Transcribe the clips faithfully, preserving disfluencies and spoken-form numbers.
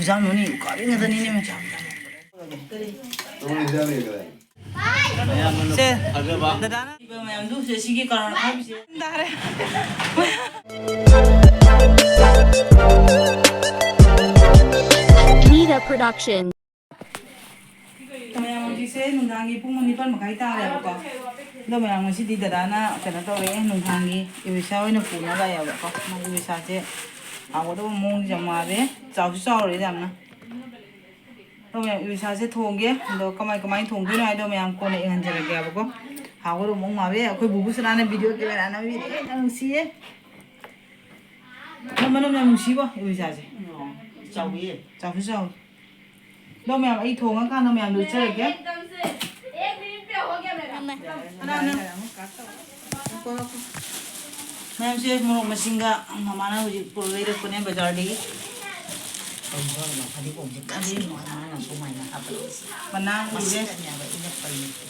ꯆꯥꯝꯃꯅꯤ ꯎꯀꯥꯕꯤ ꯉꯥꯛꯇꯅꯤꯅꯦ ꯃꯌꯥꯝ꯫ ꯁꯦ, ꯗꯗꯥꯅ ꯃꯌꯥꯝꯗꯨ ꯁꯦ ꯁꯤꯒꯤ ꯀꯔꯣꯟ ꯑꯈꯥꯕꯤꯁꯦ ꯇꯥꯔꯦ꯫ Nita Production. ꯃꯌꯥꯝ ꯍꯧꯖꯤꯛꯁꯦ ꯅꯨꯡꯗꯥꯡꯒꯤ ꯄꯨꯡ ꯅꯤꯄꯥꯟ ꯃꯈꯥꯏ ꯇꯥꯔꯦꯕꯀꯣ꯫ ꯑꯗꯣ ꯃꯌꯥꯝ ꯉꯁꯤꯗꯤ ꯗꯗꯥꯅ ꯀꯩꯅꯣ ꯇꯧꯔꯦ, ꯅꯨꯡꯗꯥꯡꯒꯤ ꯏꯂꯤꯁꯥ ꯑꯣꯏꯅ ꯄꯨꯅꯕ ꯂꯥꯛꯑꯦꯕꯀꯣ꯫ ꯃꯥꯒꯤ ꯏꯂꯤꯁꯥꯁꯦ ꯍꯥꯎꯒꯗꯕ ꯃꯑꯣꯡꯁꯦ ꯌꯥꯝ ꯃꯥꯜꯂꯦ, ꯆꯥꯎꯁꯨ ꯆꯥꯎꯔꯦ ꯌꯥꯝꯅ꯫ ꯑꯗꯣ ꯃꯌꯥꯝ ꯏꯂꯤꯁꯥꯁꯦ ꯊꯣꯡꯒꯦ꯫ ꯑꯗꯣ ꯀꯃꯥꯏ ꯀꯃꯥꯏꯅ ꯊꯣꯡꯗꯣꯏꯅꯣ ꯍꯥꯏꯗꯣ ꯃꯌꯥꯝ ꯀꯣꯟꯅ ꯌꯦꯡꯍꯟꯖꯔꯒꯦꯕꯀꯣ꯫ ꯍꯥꯎꯒꯗꯕ ꯃꯑꯣꯡ ꯃꯥꯜꯂꯦ꯫ ꯑꯩꯈꯣꯏ ꯕꯨꯕꯨ ꯁꯅꯥꯅ ꯚꯤꯗꯤꯑꯣ ꯀꯦꯃꯦꯔꯥ ꯅꯝꯕꯤꯔꯦ, ꯌꯥꯝ ꯅꯨꯡꯁꯤꯌꯦ꯫ ꯃꯅꯝ ꯌꯥꯝ ꯅꯨꯡꯁꯤꯕꯣ ꯏꯂꯤꯁꯥꯁꯦ꯫ ꯆꯥꯎꯏꯌꯦ꯫ ꯆꯥꯎꯁꯨ ꯆꯥꯎꯏ꯫ ꯑꯗꯣ ꯃꯌꯥꯝ ꯑꯩ ꯊꯣꯡꯉꯀꯥꯟꯗ ꯃꯌꯥꯝꯗ ꯎꯠꯆꯔꯒꯦ꯫ ꯀꯅꯥꯅ? ꯃꯌꯥꯝꯁꯦ ꯃꯣꯔꯣꯛ ꯃꯁꯤꯡꯒ ꯃꯃꯥꯅ ꯍꯧꯖꯤꯛ ꯄꯨꯔ ꯂꯩꯔꯛꯄꯅꯦ ꯕꯖꯥꯔꯗꯒꯤ꯫ ꯐꯗꯤꯒꯣꯝꯁꯦ ꯀꯟꯁꯦ ꯃꯃꯥꯅ ꯁꯨꯃꯥꯏꯅ ꯍꯥꯞꯄꯛꯏꯁꯦ꯫ ꯃꯅꯥ ꯎꯁꯦ꯫ ꯃꯁꯤꯗꯅꯦꯕ ꯑꯩꯅ ꯄꯜꯂꯤꯁꯦ꯫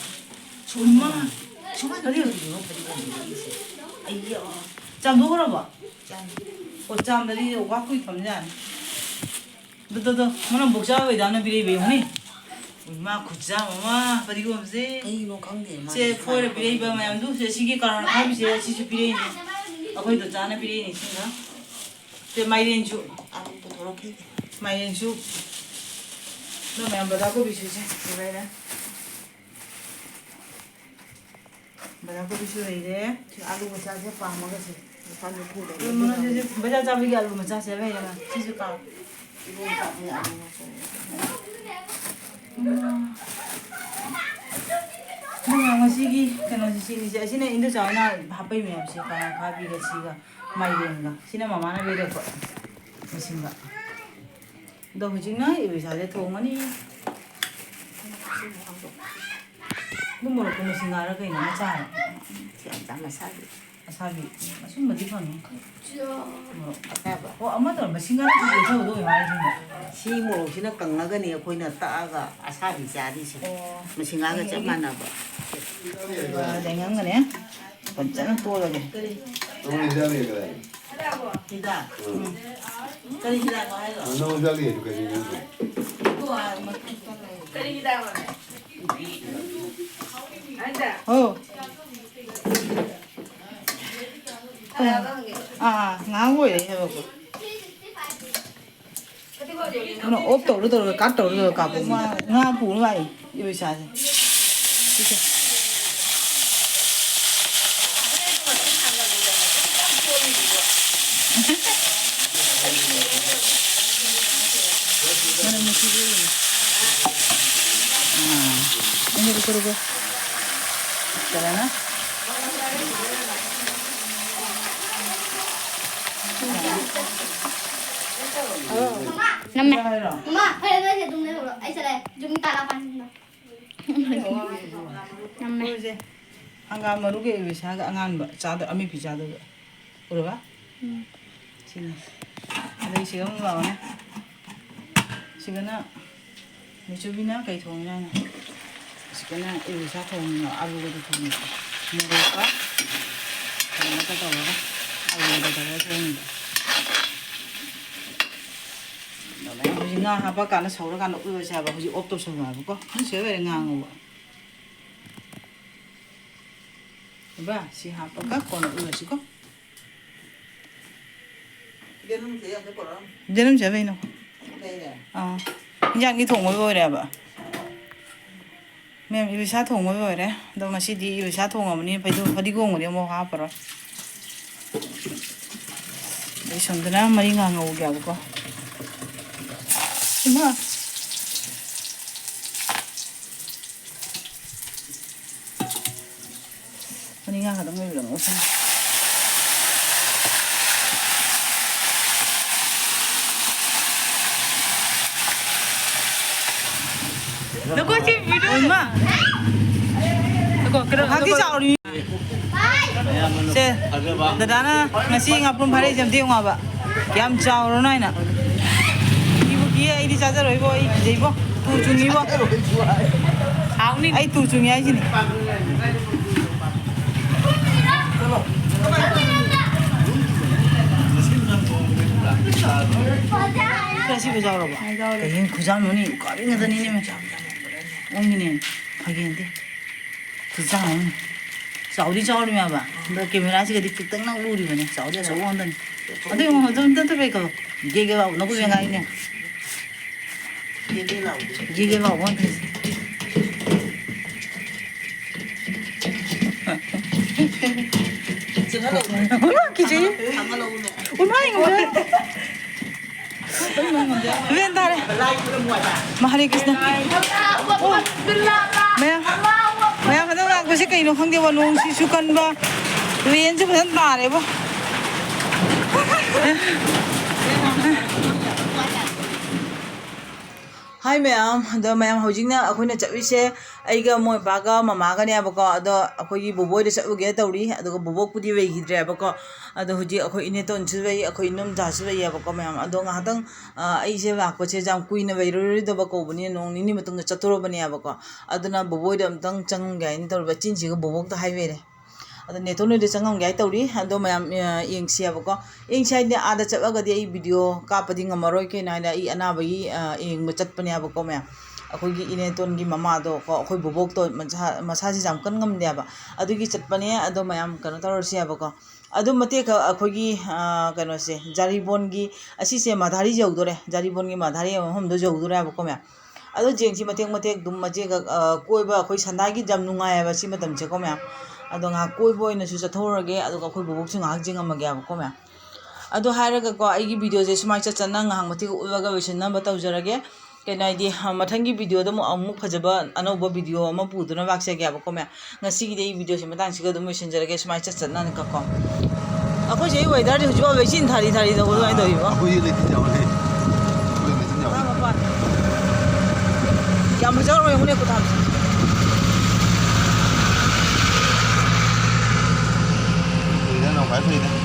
ꯁꯨꯃꯥꯏꯅ ꯀꯔꯤ? ꯀꯔꯤꯅꯣ ꯐꯗꯤꯒꯣꯝ ꯄꯤꯔꯛꯏꯁꯦ? ꯑꯩꯌꯥ꯫ ꯆꯥꯝꯊꯣꯛꯈ꯭ꯔꯕꯣ? ꯆꯥꯝ-꯫ ꯑꯣ, ꯆꯥꯝꯗꯗꯤ ꯋꯥ ꯀꯨꯏ ꯊꯝꯖꯥꯅꯤ꯫ ꯗꯣ, ꯗꯣ, ꯗꯣ, ꯃꯅꯝ ꯄꯣꯛꯆꯥꯎ ꯑꯣꯏꯗꯥꯅ ꯄꯤꯔꯛꯏꯕ ꯌꯦꯡꯉꯨꯅꯦ꯫ ꯏꯃꯥ ꯈꯨꯠꯆꯥꯝ ꯑꯃ ꯐꯗꯤꯒꯣꯝꯁꯦ꯫ ꯀꯩꯅꯣ ꯈꯪꯗꯦ, ꯃꯥꯗꯤ ꯁꯦ ꯐꯣꯏꯔ ꯄꯤꯔꯛꯏꯕ ꯃꯌꯥꯝꯗꯨ, ꯁꯦ ꯁꯤꯒꯤ ꯀꯔꯣꯟ ꯑꯈꯥꯕꯤꯁꯦ ꯁꯤꯁꯨ ꯄꯤꯔꯛꯏꯅꯦ꯫ ꯑꯩꯈꯣꯏ ꯗꯣꯆꯥꯅ ꯄꯤꯔꯛꯏꯅꯦ ꯁꯤꯒ꯫ ꯁꯦ ꯃꯥꯏꯔꯦꯟꯁꯨ꯫ ꯑꯃꯨꯛ ꯄꯨꯊꯣꯔꯛꯈꯤꯒꯦ꯫ ꯃꯥꯏꯔꯦꯟꯁꯨ꯫ ꯑꯗꯣ ꯃꯌꯥꯝ ꯕꯗꯥ ꯀꯣꯕꯤꯁꯨ ꯁꯦ ꯄꯤꯔꯛꯏꯅꯦ꯫ ꯕꯗꯥ ꯀꯣꯕꯤꯁꯨ ꯂꯩꯔꯦ꯫ ꯁꯤ ꯑꯥꯂꯨ ꯃꯆꯥꯁꯦ ꯄꯥꯝꯃꯒ ꯁꯦ꯫ ꯂꯨꯄꯥ ꯅꯤꯐꯨꯗ ꯑꯗꯨ ꯃꯔꯣꯏꯁꯦ ꯂꯩꯔꯦ꯫ ꯁꯤ ꯕꯖꯥꯔ ꯆꯥꯕꯤꯒꯤ ꯑꯥꯂꯨ ꯃꯆꯥꯁꯦ ꯂꯩꯔꯦ꯫ ꯁꯤꯁꯨ ꯄꯥꯝꯃꯦ꯫ ꯏꯔꯣꯟꯕ ꯄꯥꯝꯃꯦ, ꯑꯥꯂꯨ ꯃꯆꯥ꯫ ꯎꯝ꯫ ꯑꯗꯨꯒ ꯉꯁꯤꯒꯤ ꯀꯩꯅꯣꯁꯦ ꯁꯤꯅꯤꯁꯦ꯫ ꯑꯁꯤꯅ ꯏꯟꯗꯣꯆꯥ ꯍꯣꯏꯅ ꯍꯥꯞꯄꯩ ꯃꯌꯥꯝꯁꯦ, ꯀꯥꯂꯦꯟ ꯑꯈꯥꯕꯤꯒ ꯁꯤꯒ ꯃꯥꯏꯔꯦꯟꯒ꯫ ꯁꯤꯅ ꯃꯃꯥꯅ ꯂꯩꯔꯛꯄ ꯃꯁꯤꯡꯒ꯫ ꯑꯗꯣ ꯍꯧꯖꯤꯛꯅ ꯏꯕꯤꯁꯥꯁꯦ ꯊꯣꯡꯉꯅꯤ꯫ ꯑꯗꯨ ꯃꯣꯔꯣꯛꯇꯣ ꯃꯁꯤꯡ ꯉꯥꯔ ꯀꯩꯅꯣ ꯑꯃ ꯆꯥꯔꯦ꯫ ꯁꯤ ꯌꯥꯝ ꯆꯥꯝ ꯑꯁꯥꯕꯤ꯫ ꯑꯁꯥꯕꯤ꯫ ꯑꯁꯨꯝꯕꯗꯤ ꯐꯪꯉꯤ꯫ ꯃꯣꯔꯣꯛ꯫ ꯑꯁꯥꯕ꯫ ꯑꯣ, ꯑꯃꯗꯣ ꯃꯁꯤꯡ ꯉꯥꯔ ꯀꯩꯀꯩ ꯊꯧꯗꯣꯏ ꯍꯥꯏꯔꯤꯅꯦ꯫ ꯁꯤ ꯃꯣꯔꯣꯛꯁꯤꯅ ꯀꯪꯉꯒꯅꯤ ꯑꯩꯈꯣꯏꯅ ꯇꯛꯑꯒ ꯑꯁꯥꯕꯤ ꯆꯥꯔꯤꯁꯦ꯫ ꯑꯣ꯫ ꯃꯁꯤꯡ ꯉꯥꯒ ꯆꯞ ꯑꯩꯒꯤ ꯃꯥꯟꯅꯕ꯫ ꯂꯩꯉꯝꯒꯅꯦ꯫ ꯐꯖꯅ ꯇꯣꯠꯂꯒꯦ꯫ ꯀꯔꯤ? ꯍꯤꯗꯥꯛ? ꯎꯝ꯫ ꯀꯔꯤ ꯍꯤꯗꯥꯛꯅꯣ ꯍꯥꯏꯔꯣ? ꯅꯉꯣꯟꯗ ꯂꯩ ꯑꯗꯨ ꯀꯔꯤꯅꯣ? ꯀꯔꯤ ꯍꯤꯗꯥꯛꯅꯣ? ꯍꯥꯏꯗ? ꯑꯧ꯫ ꯑꯥ, ꯉꯥꯏꯍꯥꯛ ꯑꯣꯏꯔꯦ ꯍꯥꯏꯕꯀꯣ꯫ ꯀꯩꯅꯣ, ꯑꯣꯞ ꯇꯧꯔ ꯇꯧꯔꯒ, ꯀꯥꯠ ꯇꯧꯔ ꯇꯧꯔꯒ ꯀꯥꯞꯄ꯫ ꯉꯥ, ꯉꯥ ꯄꯨꯔ ꯂꯥꯛꯏ, ꯏꯕꯦꯆꯥꯁꯦ꯫ ꯁꯤꯁꯦ꯫ ꯃꯅꯝ ꯅꯨꯡꯁꯤꯕ ꯌꯦꯡꯉꯣ꯫ ꯑꯥ꯫ ꯅꯪꯒꯤꯗꯣ ꯀꯔꯨꯒ꯫ ꯀꯩꯅꯣꯅ? ꯅꯝꯃꯦ꯫ ꯍꯥꯏꯔꯣ? ꯃꯃꯥ, ꯐꯔꯦ, ꯅꯣꯏꯁꯦ ꯑꯗꯨꯝ ꯂꯩꯍꯧꯔꯣ꯫ ꯑꯩ ꯆꯠꯂꯦ꯫ ꯌꯨꯝ ꯇꯔꯥ ꯄꯥꯟꯁꯤꯟꯕ꯫ ꯅꯝꯃꯦ꯫ ꯍꯧꯖꯤꯛ ꯍꯪꯒꯥꯝ ꯃꯔꯨꯒ ꯏꯕꯤꯁꯥꯒ ꯑꯉꯥꯟꯕ ꯆꯥꯗꯣ-, ꯑꯃꯦꯠꯄꯤ ꯆꯥꯗꯣꯏꯕ꯫ ꯎꯔꯕ? ꯎꯝ꯫ ꯁꯤꯅꯤ꯫ ꯑꯗꯩ ꯁꯤꯒ ꯑꯃꯨꯛ ꯂꯥꯛꯑꯣꯅꯦ꯫ ꯁꯤꯒꯅ ꯃꯤꯆꯨꯕꯤꯅ ꯀꯩ ꯊꯣꯡꯉꯤꯅꯣ ꯍꯥꯏꯅ? ꯁꯤꯒꯅ ꯏꯕꯤꯁꯥ ꯊꯣꯡꯉꯤꯅꯣ, ꯑꯂꯨꯒꯗꯤ ꯊꯣꯡꯉꯤꯅꯣ? ꯃꯣꯔꯣꯛꯀ ꯀꯩꯅꯣꯒ ꯇꯧꯔꯒ, ꯑꯂꯨꯒ ꯇꯧꯔꯒ ꯊꯣꯡꯉꯤꯕ꯫ ꯑꯗꯨꯃꯥꯏꯅ ꯍꯧꯖꯤꯛ ꯉꯥ ꯍꯥꯞꯄꯀꯥꯟꯗ ꯁꯧꯔꯀꯥꯟꯗ ꯎꯠꯂꯁꯦ ꯍꯥꯏꯕ꯫ ꯍꯧꯖꯤꯛ ꯑꯣꯐ ꯇꯧꯁꯜꯂꯣ ꯍꯥꯏꯕꯀꯣ꯫ ꯅꯪ ꯁꯤ ꯂꯣꯏꯔꯦ ꯉꯥꯡꯉꯨꯕ꯫ ꯏꯕꯥ, ꯁꯤ ꯍꯥꯞꯄꯒ ꯀꯣꯟꯅ ꯎꯠꯂꯁꯤꯀꯣ꯫ ꯌꯦꯔꯨꯝꯁꯦ ꯌꯥꯝꯅ ꯄꯨꯔꯛꯑꯝꯃꯦ꯫ ꯌꯦꯔꯨꯝꯁꯦ ꯀꯩꯅꯣ? ꯂꯩꯔꯦ꯫ ꯑꯥ꯫ ꯏꯟꯖꯥꯡꯗꯤ ꯊꯣꯡꯕ ꯂꯣꯏꯔꯦꯕ꯫ ꯃꯌꯥꯝ ꯏꯂꯤꯁꯥ ꯊꯣꯡꯕ ꯂꯣꯏꯔꯦ꯫ ꯑꯗꯣ ꯉꯁꯤꯗꯤ ꯏꯂꯤꯁꯥ ꯊꯣꯡꯉꯕꯅꯤꯅ ꯐꯩꯗꯣ-, ꯐꯗꯤꯒꯣꯝꯒꯗꯤ ꯑꯃꯨꯛ ꯍꯥꯞꯄꯔꯣꯏ꯫ ꯑꯗꯩ ꯁꯣꯝꯗꯅ ꯃꯔꯤ ꯉꯥ ꯉꯧꯒꯦꯕꯀꯣ꯫ ꯏꯃꯥ! ꯃꯅꯤꯡ ꯉꯥ ꯈꯛꯇꯪ ꯑꯣꯏꯕꯤꯔꯝꯃꯣ ꯁꯤꯅ꯫ ꯅꯈꯣꯏ ꯁꯤ ꯚꯤꯗꯤꯑꯣ ꯏꯃꯥ! ꯅꯈꯣꯏ ꯀꯩꯅꯣ, ꯉꯥꯏꯍꯥꯛꯇꯤ ꯅꯈꯣꯏ ꯆꯥꯎꯔꯤ꯫ ꯁꯦ, ꯗꯗꯥꯅ ꯉꯁꯤ ꯉꯥꯄ꯭ꯔꯨꯝ ꯐꯥꯔꯛꯏꯁꯦ ꯑꯝꯇ ꯌꯦꯡꯉꯣ ꯍꯥꯏꯕ꯫ ꯀꯌꯥꯝ ꯆꯥꯎꯔꯅꯣ ꯍꯥꯏꯅ꯫ ꯀꯤꯕꯨ ꯀꯤꯌꯦ, ꯑꯩꯗꯤ ꯆꯥꯖꯔꯣꯏꯕꯣ, ꯑꯩ ꯀꯤꯖꯩꯕꯣ꯫ ꯇꯨ ꯆꯨꯡꯉꯤꯕꯣ꯫ ꯍꯥꯎꯅꯤ꯫ ꯑꯩ ꯇꯨ ꯆꯨꯡꯉꯤ ꯍꯥꯏꯁꯤꯅꯤ꯫ ꯈꯔ ꯁꯤꯕ ꯆꯥꯎꯔꯕ? ꯀꯩꯅꯣ ꯈꯨꯖꯥꯝ ꯅꯣꯅꯤ ꯎꯀꯥꯕꯤ ꯉꯥꯛꯇꯅꯤꯅꯦ ꯃꯌꯥꯝ꯫ ꯑꯣꯟꯒꯤꯅꯦ꯫ ꯐꯥꯒꯤ ꯅꯠꯇꯦ꯫ ꯈꯨꯖꯥꯝ ꯑꯃꯅꯤ꯫ ꯆꯥꯎꯗꯤ ꯆꯥꯎꯔꯤꯃꯦꯕ꯫ ꯑꯗꯣ ꯀꯦꯃꯦꯔꯥꯁꯤꯒꯗꯤ ꯄꯤꯛꯇꯛꯅ ꯎꯔꯤꯕꯅꯦ꯫ ꯆꯥꯎꯗꯤ ꯑꯆꯧꯕ ꯉꯥꯛꯇꯅꯤ꯫ ꯑꯗꯨ ꯌꯦꯡꯉꯣ, ꯑꯗꯨ ꯑꯝꯇ ꯄꯦꯛꯀꯣ꯫ ꯒꯦꯒꯦ ꯂꯥꯎ, ꯅꯀꯨꯞ ꯌꯦꯡꯉꯥꯏꯅꯦ꯫ ꯒꯦꯒꯦ ꯂꯥꯎꯕ ꯉꯥꯛꯇꯅꯤ꯫ ꯀꯤꯖꯩꯌꯦ꯫ ꯎꯃꯥꯏ, ꯉꯝꯗ꯭ꯔꯦ꯫ ꯏꯕꯦꯟ ꯇꯥꯔꯦ꯫ ꯃꯍꯥꯔꯤ ꯀ꯭ꯔꯤꯁꯅ꯫ ꯃꯌꯥꯝ, ꯃꯌꯥꯝ ꯍꯟꯗꯛ ꯂꯥꯛꯄꯁꯦ ꯀꯩꯅꯣ ꯈꯪꯗꯦꯕ, ꯅꯣꯡꯁꯤꯁꯨ ꯀꯟꯕ, ꯔꯦꯟꯁꯨ ꯐꯖꯅ ꯇꯥꯔꯦꯕꯣ꯫ ꯍꯥꯏ ꯃꯌꯥꯝ, ꯑꯗꯣ ꯃꯌꯥꯝ ꯍꯧꯖꯤꯛꯅ ꯑꯩꯈꯣꯏꯅ ꯆꯠꯂꯤꯁꯦ ꯑꯩꯒ ꯃꯣꯏ ꯕꯥꯒ ꯃꯃꯥꯒꯅꯦꯕꯀꯣ꯫ ꯑꯗꯣ ꯑꯩꯈꯣꯏꯒꯤ ꯕꯣꯕꯣꯏꯗ ꯆꯠꯂꯨꯒꯦ ꯇꯧꯔꯤ, ꯑꯗꯨꯒ ꯕꯣꯕꯣꯛꯄꯨꯗꯤ ꯂꯩꯈꯤꯗ꯭ꯔꯦꯕꯀꯣ꯫ ꯑꯗꯣ ꯍꯧꯖꯤꯛ ꯑꯩꯈꯣꯏ ꯏꯅꯦꯇꯣꯟꯁꯨ ꯂꯩ, ꯑꯩꯈꯣꯏ ꯏꯅꯝꯆꯥꯁꯨ ꯂꯩꯌꯦꯕꯀꯣ ꯃꯌꯥꯝ꯫ ꯑꯗꯣ ꯉꯥꯏꯍꯥꯛꯇꯪ, ꯑ, ꯑꯩꯁꯦ ꯂꯥꯛꯄꯁꯦ ꯌꯥꯝ ꯀꯨꯏꯅ ꯂꯩꯔꯔꯣꯏꯗꯕ ꯀꯧꯕꯅꯤꯅ ꯅꯣꯡ ꯅꯤꯅꯤ ꯃꯇꯨꯡꯗ ꯆꯠꯇꯣꯔꯕꯅꯦꯕꯀꯣ꯫ ꯑꯗꯨꯅ ꯕꯣꯕꯣꯏꯗ ꯑꯝꯇꯪ ꯆꯪꯉꯝꯒꯦ ꯍꯥꯏꯅ ꯇꯧꯔꯤꯕ꯫ ꯆꯤꯟꯁꯤꯒ ꯕꯣꯕꯣꯛꯇ ꯍꯥꯏꯕꯤꯔꯦ꯫ ꯑꯗꯣ ꯅꯦꯇꯣꯟ ꯍꯣꯏꯗ ꯆꯪꯉꯝꯒꯦ ꯍꯥꯏ ꯇꯧꯔꯤ꯫ ꯑꯗꯣ ꯃꯌꯥꯝ, ꯑ, ꯌꯦꯡꯁꯤꯑꯕꯀꯣ꯫ ꯌꯦꯡꯁꯤ ꯍꯥꯏꯗꯤ ꯑꯥꯗ ꯆꯠꯂꯒꯗꯤ ꯑꯩ ꯚꯤꯗꯤꯑꯣ ꯀꯥꯞꯄꯗꯤ ꯉꯝꯃꯔꯣꯏ꯫ ꯀꯩꯅꯣ ꯍꯥꯏꯗꯤ ꯑꯩ ꯑꯅꯥꯕꯒꯤ, ꯑ, ꯌꯦꯡꯕ ꯆꯠꯄꯅꯦꯕꯀꯣ ꯃꯌꯥꯝ꯫ ꯑꯩꯈꯣꯏꯒꯤ ꯏꯅꯦꯇꯣꯟꯒꯤ ꯃꯃꯥꯗꯣ ꯀꯣ, ꯑꯩꯈꯣꯏ ꯕꯣꯕꯣꯛꯇꯣ ꯃꯁꯥ-, ꯃꯁꯥꯁꯤ ꯌꯥꯝ ꯀꯟ ꯉꯝꯗꯦꯕ꯫ ꯑꯗꯨꯒꯤ ꯆꯠꯄꯅꯦ꯫ ꯑꯗꯣ ꯃꯌꯥꯝ ꯀꯩꯅꯣ ꯇꯧꯔꯁꯦꯕꯀꯣ꯫ ꯑꯗꯨ ꯃꯇꯦꯛ ꯈꯛ ꯑꯩꯈꯣꯏꯒꯤ, ꯑ, ꯀꯩꯅꯣꯁꯦ, ꯖꯥꯔꯤꯕꯣꯟꯒꯤ, ꯑꯁꯤꯁꯦ ꯃꯥꯙꯥꯔꯤ ꯌꯧꯗꯣꯔꯦ꯫ ꯖꯥꯔꯤꯕꯣꯟꯒꯤ ꯃꯥꯙꯥꯔꯤ ꯃꯐꯝꯗꯣ ꯌꯧꯗꯣꯔꯦꯕꯀꯣ ꯃꯌꯥꯝ꯫ ꯑꯗꯣ ꯌꯦꯡꯁꯤ ꯃꯇꯦꯛ ꯃꯇꯦꯛ ꯑꯗꯨꯝ ꯃꯆꯦꯒ, ꯑ, ꯀꯣꯏꯕ ꯑꯩꯈꯣꯏ ꯁꯟꯗꯥꯒꯤ ꯌꯥꯝ ꯅꯨꯡꯉꯥꯏꯌꯦꯕ ꯁꯤ ꯃꯇꯝꯁꯦꯀꯣ ꯃꯌꯥꯝ꯫ ꯑꯗꯣ ꯉꯥꯏꯍꯥꯛ ꯀꯣꯏꯕ ꯑꯣꯏꯅꯁꯨ ꯆꯠꯊꯣꯛꯎꯔꯒꯦ, ꯑꯗꯨꯒ ꯑꯩꯈꯣꯏ ꯕꯣꯕꯣꯛꯁꯨ ꯉꯥꯏꯍꯥꯛ ꯌꯦꯡꯉꯝꯃꯒꯦꯕꯀꯣ ꯃꯌꯥꯝ꯫ ꯑꯗꯣ ꯍꯥꯏꯔꯒꯀꯣ, ꯑꯩꯒꯤ ꯚꯤꯗꯤꯑꯣꯁꯦ ꯁꯨꯃꯥꯏꯅ ꯆꯠ ꯆꯠꯅ ꯉꯥꯏꯍꯥꯛ ꯃꯇꯦꯛ ꯎꯠꯂꯒ ꯂꯣꯏꯁꯤꯟꯅꯕ ꯇꯧꯖꯔꯒꯦ꯫ ꯀꯩꯅꯣ ꯍꯥꯏꯗꯤ, ꯑ, ꯃꯊꯪꯒꯤ ꯚꯤꯗꯤꯑꯣꯗ ꯑꯃꯨꯛ, ꯑꯃꯨꯛ ꯐꯖꯕ ꯑꯅꯧꯕ ꯚꯤꯗꯤꯑꯣ ꯑꯃ ꯄꯨꯗꯨꯅ ꯂꯥꯛꯆꯒꯦꯕꯀꯣ ꯃꯌꯥꯝ꯫ ꯉꯁꯤꯒꯤꯗꯤ ꯑꯩ ꯚꯤꯗꯤꯑꯣꯁꯦ ꯃꯇꯥꯡꯁꯤꯒ ꯑꯗꯨꯝ ꯂꯣꯏꯁꯤꯟꯖꯔꯒꯦ, ꯁꯨꯃꯥꯏꯅ ꯆꯠ ꯆꯠꯅꯅꯤꯀꯣ꯫ ꯑꯩꯈꯣꯏꯁꯦ ꯑꯩ ꯋꯦꯗꯔꯗꯤ ꯍꯧꯖꯤꯛꯐꯥꯎ ꯂꯩꯆꯤꯟ ꯊꯥꯔꯤ ꯊꯥꯔꯤ ꯇꯧꯕ ꯑꯗꯨꯃꯥꯏꯅ ꯇꯧꯔꯤꯕꯣ? ꯑꯩꯈꯣꯏꯒꯤ ꯂꯩꯆꯤꯟ ꯌꯥꯎꯔꯦ꯫ ꯑꯩꯈꯣꯏꯒꯤ ꯂꯩꯆꯤꯟ ꯌꯥꯎꯔꯦ꯫ ꯌꯥꯝ ꯐꯖꯈ꯭ꯔꯕ ꯌꯦꯡꯉꯨꯅꯦ ꯈꯨꯊꯥꯁꯦ꯫ ꯐꯩꯗ, ꯅꯪ ꯈ꯭ꯋꯥꯏ ꯐꯩꯗ꯫